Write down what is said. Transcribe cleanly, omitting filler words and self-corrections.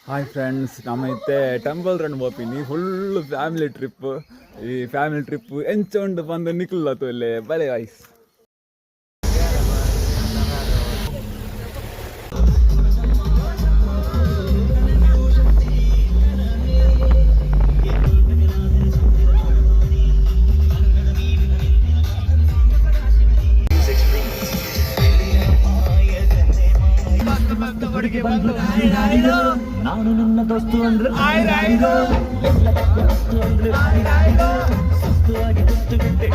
Hi friends, ನಮ್ಮ ಇತ್ತೆ temple run ಪೋಪಿನಿ. Full family trip. ಈ ಫ್ಯಾಮಿಲಿ ಟ್ರಿಪ್ ಎಂಚ ಉಂಡು ಬಂದು ನಿಕುಲ್ಲ ತೋಲೆ ಬಲೆ ಐಸ್. ನಾನು ನಿನ್ನ ದೋಸ್ತು ಅಂದ್ರೆ ಅಂದ್ರೆ ಸುಸ್ತಾಗಿ ಕೂತು ಬಿಟ್ಟೆ.